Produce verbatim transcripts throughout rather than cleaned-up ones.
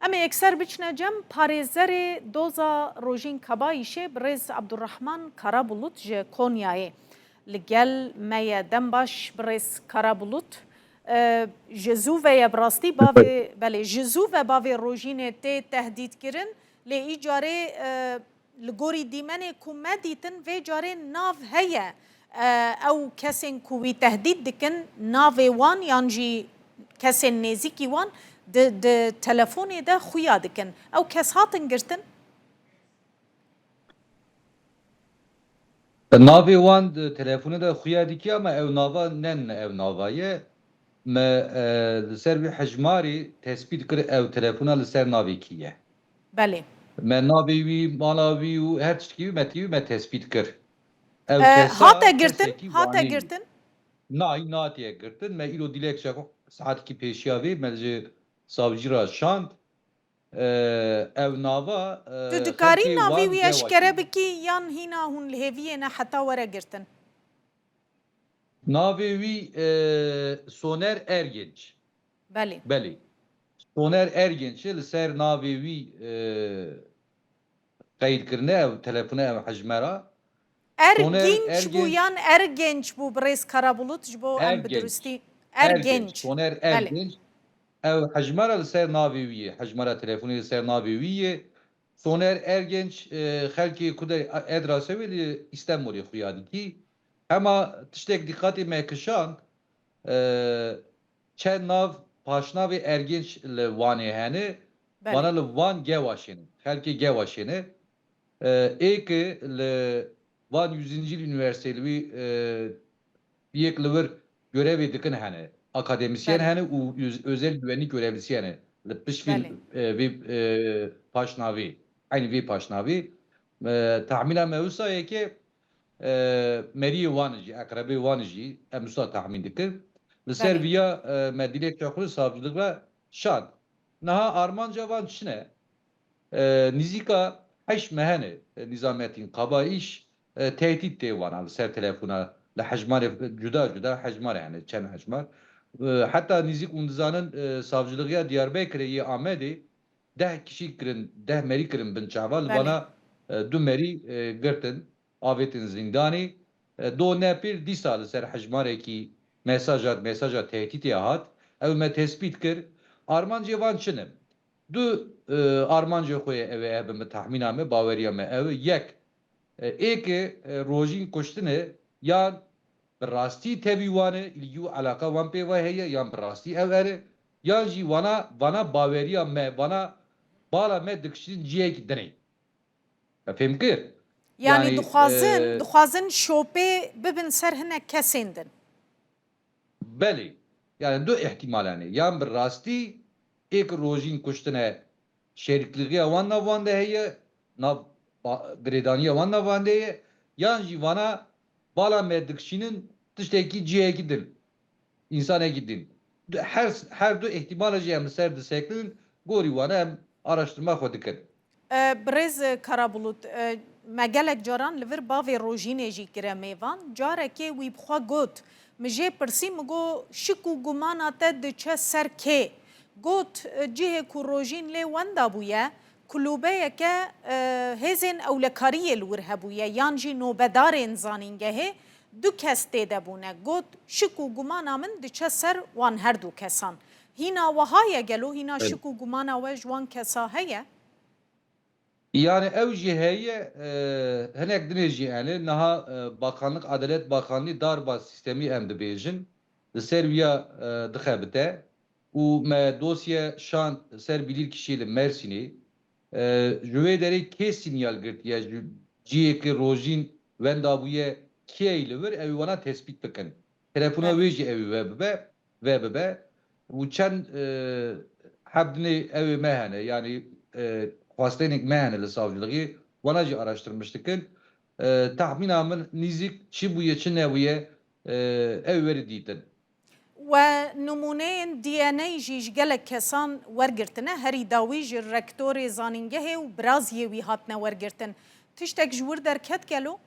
Em ê yekser biçine cem parêzerê doza Rojîn Kabayîşê birêz Abdurrahman Karabulut ji Konyayê. Li gel me ye, dem baş birêz Karabulut. E, ji zû ve ye bi rastî bavê, belê, ji zû ve bavê Rojînê tê tehdîtkirin, lê îcarê, e, li gorî dîmenê ku me dîtin, vê carê nav heye, e, ew kesên ku wî tehdît dikin, navê wan yan jî kesên nêzîkî wan di, di telefonê de xuya dikin. Ew kes hatin girtin? Navê wan di telefonê de xuya dikî, ama ew nava ne, ne ew nava ye. Me, e, li ser wî hejmarî tespît kir ew telefona li ser navê kî ye. Belê. Me navê wî, mala wî û her tiştkî wî, me tî wî me tespît kir. Ew E, kesa hate girtin, kesekî hate Wanê ye. Girtin. Nayî natiye girtin. Me îro dilek çaxo saetekî pêşiya vê me ji savcî re şand. E, ew nava, e, Tu dikarî xelkê navê wan wî gewa eşkere şîne. Bikî yan hîna hûn li hêviyê ne heta were girtin? Navê wî, e, Soner Ergenç. Belê. Belê. Soner Ergenç e, li ser navê wî, e, qeyd kirine ev telefone, ev hejmera. Soner Erginç bû Ergenç. Yan Ergenç bû birêz Karabulut ji bo em bi Ergenç. durustî. Ergenç. Ergenç. Soner Belê. Ergenç. Ev hejmera li ser navê wî ye. Hejmera telefonê li ser navê wî ye. Soner Ergenç, e, xelkê ku de edrese wê li Îstembolê xuya dikî. Hema tiştek dîqatê me kişand, e, çend nav, paşnavê Ergenç li Wanê hene, Belê. Vana li Van gewa şêne. Xelkê gewa şêne. E, ê ki li Van Yüzyıl Üniversitesi li wî, e, yek li wir görevê dikin hene. Akademisyen Belê. Hene û öz-, özel güvenlik görevlisi hene. Li pişt vê, Belê. e, vê, e, paşnavê, eynî vê paşnavê. E, tahmîna me wisa ye ki, e, meriyê wan jî, eqrebê wan jî, em wisa tahmîn dikin. Li ser Belê. Viya, e, me dilekçe xwe savcılık re şand. Niha armanca van çi ne? E, nîzîka heşt meh hene, e, Nizamettin Kabayîş, e, tehdît tê wana li ser telefona, li hejmarê cuda cuda hejmar, yani çend hejmar. E, heta nîzîk hûn dizanin, e, savcilixiya Diyarbekirê yê Amedê deh kişî kirin, deh merî kirin bin çava, li Belê. Vana, e, du merî, e, girtin, avêtin zîndanê. E, do ne pir dîsa li ser hejmarekî mesaja, mesaja tehdîtê hat. Ew me tespît kir. Armancê van çi ne? Du, e, armancê xwe ye ew ê, ev bi min, tahmîna me, baweriya me ew e. Yek, e, ê ke, e, Rojîn kuştine, yan bi rastî tevî wan e, îlgî û eleqa wan pê ve heye, yan bi rastî ew ere, yan jî vana, vana baweriya me, vana bala me dikişînin cihekî dinê. Me fêm kir? Yani Yani, dixwazin, e, dixwazin şopê bibin ser hinek kesên din. Belê. Yani du ihtimal hene. Yan bi rastî êk Rojîn kuştine şerîklixiya wan nav wan de heye, nav ba-, girêdaniya wan nav wan de ye, yan jî vana bala me dikişînin tiştekî cihekî din, însanekî din. Du-, her, her du ihtimala jî em li ser disekinin, gorî wana em araştirma xwe dikin. E, birêz Karabulut, e, me gelek caran li vir bavê Rojînê jî kire mêvan. Carekê wî bi xwe got, min jê pirsî, min got, şik û gumana te diçe ser kê? Got, e, cihê ku Rojîn lê wenda bûye, kulûbeyeke, e, hêzên ewlekariyê li wir hebûye, yan jî nobedarên zanîngehê, du kes tê de bûne. Got, şik û gumana min diçe ser wan her du kesan. Hîna wiha ye gelo? Hîna Belê. Şik û gumana we ji wan kesa heye? Yani ew jî heye, e, hinek dinê jî hene. Niha, e, Bakanlık, Adalet Bakanlığı darba sistemî em dibêjin. Li ser wiya, e, dixebite û me dosye şand ser bilîrkişiyê li Mersînê. E, ji wê derê kê sinyal girtiye, ji cihekê Rojîn wenda bûye, kiyeyî li vir, ew ê wana tespît bikin. Telefona Belê. Wê jî ew ê ve bibe, ve bibe. Û çend, e, heb dinê ew ê me hene, yanî, e, xwestênek me hene li savcılığê, wana jî araştirmiş dikin. E, tahmîna min nîzîk çi bûye, çi nebûye, e, ew ê werî dîtin. We nimûneyên D N A jî ji gelek kesan wergirtine, herî dawî ji rektorê zanîngehê û biraziyê wî hatine wergirtin. Tiştek ji wir derket gelo?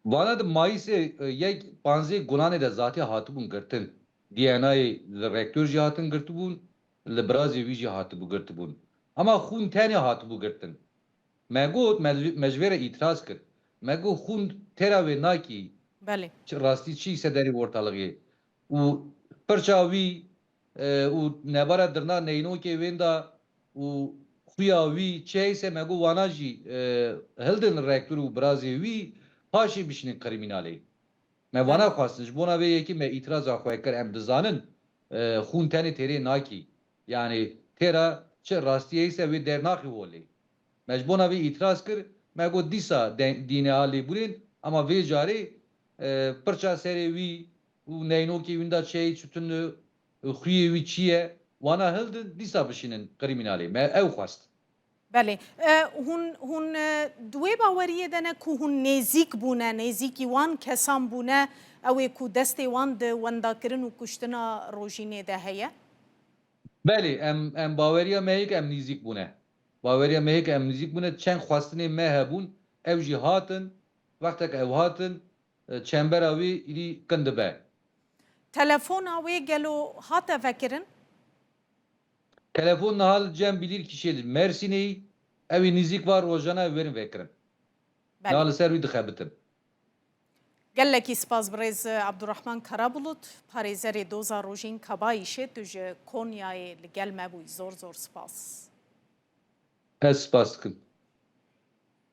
Vana di Mayîsê, e, yek panzdeh Gulanê de zatî hatibûn girtin. D N A'yê li rektor jî hatin girtibûn. li birazê wî jî hatibû girtibûn. Ama xûn tenê hatibû girtin. Me got, me, me ji vê re îtiraz kir. Me got, xûn têra wê nakî. Belê. Çi rastî çi se derê ortalixê. Û pirça wî, e, û nebara dirna neynokê wênda û xuya wî çi heyse me got wana jî, e, hildin rektor û birazê wî paşê bişînin krîmînalê. Me wana xwestin. Ji bona vê yekê me îtiraza xwe kir. Em dizanin, e, xûn tenê têrê nakî. Yanî têra çi rastiyê ise wê dernaxî holê. Me ji bona vê îtiraz kir. Me got dîsa de-, D N A lê bûrên, ama vê carê, e, pirça serê wî û neynokê wînda çeyê çutun, e, xuyê wî çi ye, wana hildin, dîsa bişînin krîmînalê. Me ew xwest. Belê. E, hûn, hûn, e, di wê baweriyê de ne ku hûn nêzîk bûne, nêzîkî wan kesan bûne, ew ê ku destê wan di wendakirin û kuştina Rojînê de heye? Belê, em, em baweriya me heye ku em nêzîk bûne. Baweriya me heye ku em nêzîk bûne, çend xwestinê me hebûn, ew jî hatin, wextek ew hatin, e, çembera wî îdî kin dibe. Telefona wê gelo hate vekirin? Telefon niha li Cem Bilîrkişê li Mersînê yî, ew ê nêzîk va rojana ew werin vekirin. Belê. Niha li ser wî dixebitin. Gelekî spas birêz Abdurrahman Karabulut, parêzerê doza Rojîn Kabayîşê, tu ji Konyayê li gel me bûyî. Zor zor spas. Ez spas dikim.